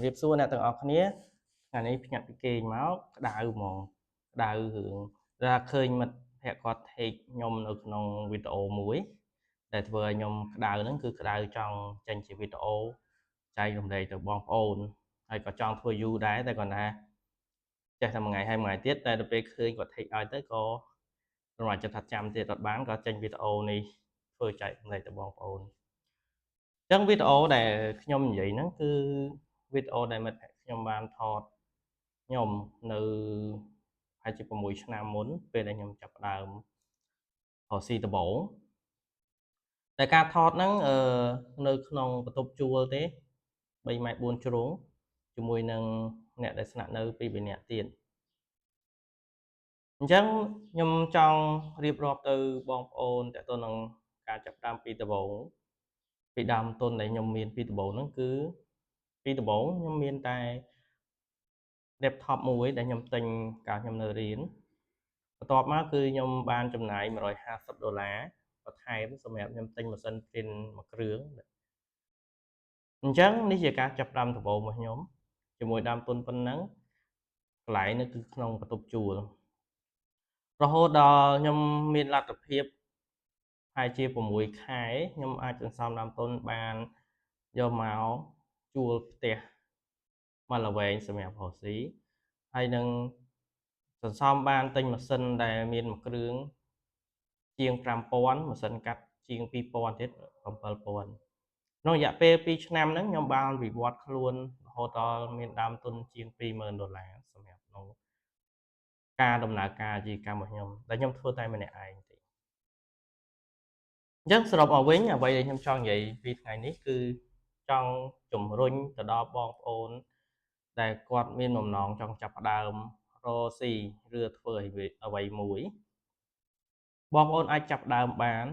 ជំរាបសួរអ្នកទាំងអស់គ្នាថ្ងៃនេះភ្ញាក់ពីគេងមកក្តៅហ្មងក្តៅរឿងដែលឃើញមិត្តភក្តិគាត់ tag ខ្ញុំនៅក្នុងវីដេអូមួយដែលធ្វើឲ្យខ្ញុំក្តៅហ្នឹងគឺក្តៅចង់ចេញជាវីដេអូចែករំលែកទៅបងប្អូនហើយក៏ចង់ធ្វើយូរដែរតែគាត់ថាចេះតែមួយថ្ងៃហើយមួយថ្ងៃទៀតតែដល់ពេលឃើញគាត់ tag ឲ្យទៅក៏សម្រាប់ចិត្តថាចាំទៀតអត់បានក៏ចេញវីដេអូនេះធ្វើចែករំលែកទៅបងប្អូនអញ្ចឹងវីដេអូដែលខ្ញុំនិយាយហ្នឹងគឺវីដេអូដែលមិត្តភក្តិខ្ញុំបានថតខ្ញុំនៅប្រហែលជា6ឆ្នាំមុនពេលដែលខ្ញុំចាប់ផ្ដើមរកស៊ីដំបូងតែការថតហ្នឹងអឺនៅក្នុងបន្ទប់ជួលទេ3ម៉ែត្រ4ជ្រុងជាមួយនឹងអ្នកដែលស្នាក់នៅ2 3នាក់ទៀតអញ្ចឹងខ្ញុំចង់រៀបរាប់ទៅបងប្អូនតទៅនឹងការចាប់ផ្ដើមពីដំបូងពីដើមទុនដែលខ្ញុំមានពីដំបូងហ្នឹងគឺពីដំបូងខ្ញុំមានតែ laptop មួយដែលខ្ញុំទិញកាលខ្ញុំនៅរៀនបន្ទាប់មកគឺខ្ញុំបានចំណាយ150ដុល្លារបន្ថែមសម្រាប់ខ្ញុំទិញម៉ាស៊ីន print មួយគ្រឿងអញ្ចឹងនេះជាការចាប់ផ្ដើមដំបូងរបស់ខ្ញុំជាមួយដើមទុនប៉ុណ្ណឹងកន្លែងនៅគឺក្នុងបន្ទប់ជួលរហូតដល់ខ្ញុំមានលទ្ធភាពប្រហែលជា6ខែខ្ញុំអាចសន្សំដើមទុនបានយកមកជួលផ្ទះមួយល្វែងសម្រាប់រកស៊ីហើយនឹងសន្សំបានទិញម៉ាស៊ីនដែលមានមួយគ្រឿងជាង5000ម៉ាស៊ីនកាត់ជាង2000ទៀត7000ក្នុងរយៈពេល2ឆ្នាំហ្នឹងខ្ញុំបានវិវត្តខ្លួនរហូតដល់មានដើមទុនជាង20000ដុល្លារសម្រាប់ក្នុងការដំណើរការអាជីវកម្មរបស់ខ្ញុំដែលខ្ញុំធ្វើតែម្នាក់ឯងទេអញ្ចឹងសរុបមកវិញអ្វីដែលខ្ញុំចង់និយាយពីថ្ងៃនេះគឺចង់ជំរុញទៅដល់បងប្អូនដែលគាត់មានបំណងចង់ចាប់ផ្ដើមរកស៊ីឬធ្វើអ្វីមួយបងប្អូនអាចចាប់ដើមបាន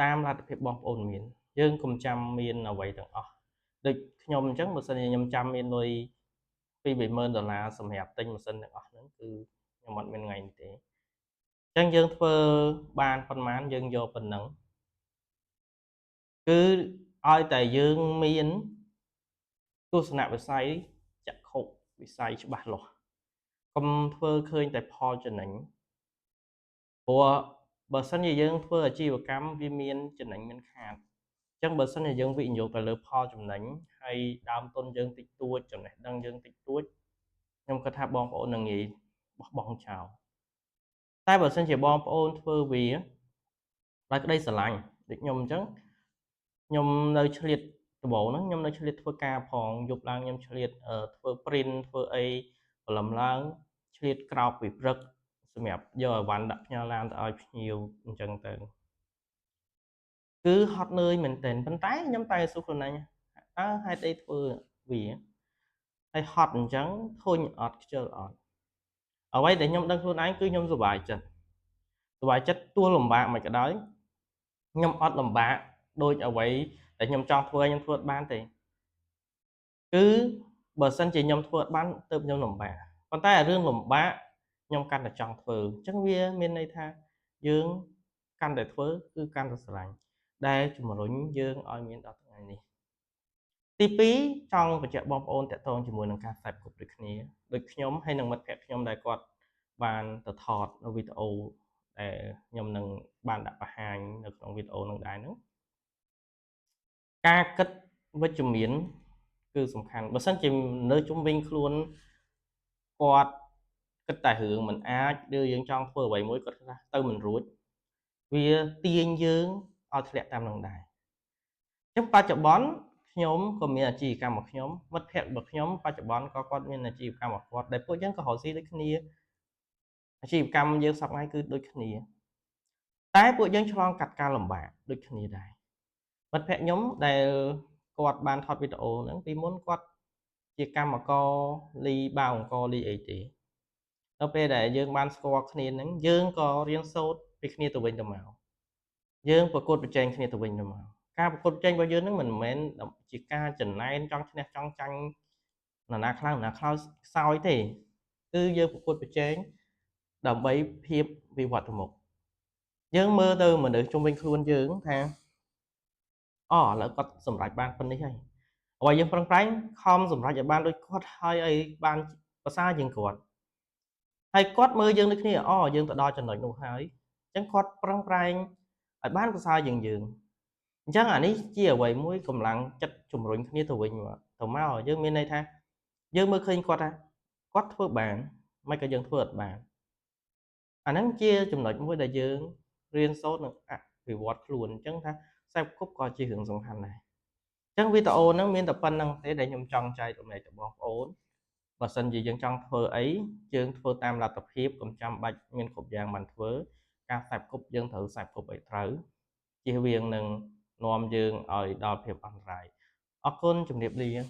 តាមលទ្ធភាពបងប្អូនមានយើងកុំចាំមានអ្វីទាំងអស់ដូចខ្ញុំអញ្ចឹងបើសិនជាខ្ញុំចាំមានលុយ2 30000ដុល្លារសម្រាប់ទិញម៉ាស៊ីនទាំងអស់ហ្នឹងគឺខ្ញុំអត់មានថ្ងៃនេះទេអញ្ចឹងយើងធ្វើបានប៉ុន្មានយើងយកប៉ុណ្ណឹងគឺឲ្យតែយើងមានទស្សនវិស័យចក្ខុវិស័យច្បាស់លាស់កុំធ្វើឃើញតែផលចំណេញព្រោះបើសិនជាយើងធ្វើអាជីវកម្មវាមានចំណេញមានខាតអញ្ចឹងបើសិនជាយើងវិនិយោគទៅលើផលចំណេញហើយដើមទុនយើងតិចតួចចំណេះដឹងយើងតិចតួចខ្ញុំគិតថាបងប្អូននឹងងាយបោះបង់ចោលតែបើសិនជាបងប្អូនធ្វើវាដោយក្តីស្រឡាញ់ដូចខ្ញុំអញ្ចឹងខ្ញុំនៅឆ្លៀតដំបូងហ្នឹងខ្ញុំនៅឆ្លៀតធ្វើការផងយប់ឡើងខ្ញុំឆ្លៀតធ្វើ print ធ្វើអីព្រលឹមឡើងឆ្លៀតក្រោកពីព្រឹកសម្រាប់យកអីវ៉ាន់ដាក់ផ្ញើឡានទៅឲ្យភ្ញៀវអញ្ចឹងទៅគឺហត់នឿយមែនទែនប៉ុន្តែខ្ញុំតែសួរខ្លួនឯងតើហេតុអីធ្វើវាហើយហត់អញ្ចឹងធុញអត់ខ្ជិលអត់អ្វីដែលខ្ញុំដឹងខ្លួនឯងគឺខ្ញុំសប្បាយចិត្តសប្បាយចិត្តទោះលំបាកមិនក៏ដោយខ្ញុំអត់លំបាកដូចអ្វីដែលខ្ញុំចង់ធ្វើខ្ញុំធ្វើអត់បានទេគឺបើសិនជាខ្ញុំធ្វើអត់បានទើបខ្ញុំលំបាកប៉ុន្តែរឿងលំបាកខ្ញុំកាន់តែចង់ធ្វើអញ្ចឹងវាមានន័យថាយើងកាន់តែធ្វើគឺកាន់តែស្រឡាញ់ដែលជំរុញយើងឲ្យមានដល់ថ្ងៃនេះទី2ចង់បញ្ជាក់បងប្អូនតាក់ទងជាមួយនឹងការខ្សែគប់ដូចគ្នាដូចខ្ញុំហើយនិងមិត្តភ័ក្តិខ្ញុំដែលគាត់បានទៅថតនៅវីដេអូដែលខ្ញុំនឹងបានដាក់បង្ហាញនៅក្នុងវីដេអូនឹងដែរហ្នឹងការគិតវិជ្ជមានគឺសំខាន់បើសិនជានៅជុំវិញខ្លួនគាត់គិតតែរឿងមិនអាចឬយើងចង់ធ្វើអ្វីមួយគាត់ថាទៅមិនរួចវាទាញយើងឲ្យធ្លាក់តាមនឹងដែរអញ្ចឹងបច្ចុប្បន្នខ្ញុំក៏មានអាជីវកម្មរបស់ខ្ញុំមិត្តភ័ក្តិរបស់ខ្ញុំបច្ចុប្បន្នក៏គាត់មានអាជីវកម្មរបស់គាត់ដែលពួកយើងក៏រកស៊ីដូចគ្នាអាជីវកម្មយើងសប្តាហ៍គឺដូចគ្នាតែពួកយើងឆ្លងកាត់ការលំបាកដូចគ្នាដែរមិត្តភ័ក្តិខ្ញុំដែលគាត់បានថតវីដេអូហ្នឹងពីមុនគាត់ជាកម្មករលីបាវអង្គលីអីទេដល់ពេលដែលយើងបានស្គាល់គ្នាហ្នឹងយើងក៏រៀនសូត្រពីគ្នាទៅវិញទៅមកយើងប្រកួតប្រជែងគ្នាទៅវិញទៅមកការប្រកួតប្រជែងរបស់យើងហ្នឹងមិនមែនជាការចំណែនចង់ឈ្នះចង់ចាញ់នរណាខ្លាំងនរណាខ្លោចខ្សោយទេគឺយើងប្រកួតប្រជែងដើម្បីភាពវិវត្តទៅមុខយើងមើលទៅមនុស្សជុំវិញខ្លួនយើងថាអូឥឡូវគាត់សម្រេចបានប៉ុណ្នេះហើយ អ្វីយើងប្រឹងប្រែងខំសម្រេចឲ្យបានដូចគាត់ហើយឲ្យបានប្រសើរជាងគាត់ហើយគាត់មើលយើងដូចគ្នាអូយើងទៅដល់ចំណុចនោះហើយអញ្ចឹងគាត់ប្រឹងប្រែងឲ្យបានប្រសើរជាងយើងអញ្ចឹងអានេះជាអ្វីមួយកម្លាំងចិត្តជំរុញគ្នាទៅវិញទៅមកយើងមានន័យថាយើងមើលឃើញគាត់ថាគាត់ធ្វើបានមិនក៏យើងធ្វើអត់បានអាហ្នឹងជាចំណុចមួយដែលយើងរៀនសូត្រនិងអភិវឌ្ឍខ្លួនអញ្ចឹងថាខ្សែគប់ក៏ជារឿងសំខាន់ដែរអញ្ចឹងវីដេអូហ្នឹងមានតែប៉ុណ្្នឹងទេដែលខ្ញុំចង់ចែករំលែកទៅបងប្អូនបើសិនជាយើងចង់ធ្វើអីយើងធ្វើតាមលទ្ធភាពកុំចាំបាច់មានគ្រប់យ៉ាងបានធ្វើការខ្សែគប់យើងត្រូវខ្សែគប់ឲ្យត្រូវជៀសវាងនឹងនាំយើងឲ្យដល់ភាពអន្តរាយអរគុណជំរាបលា។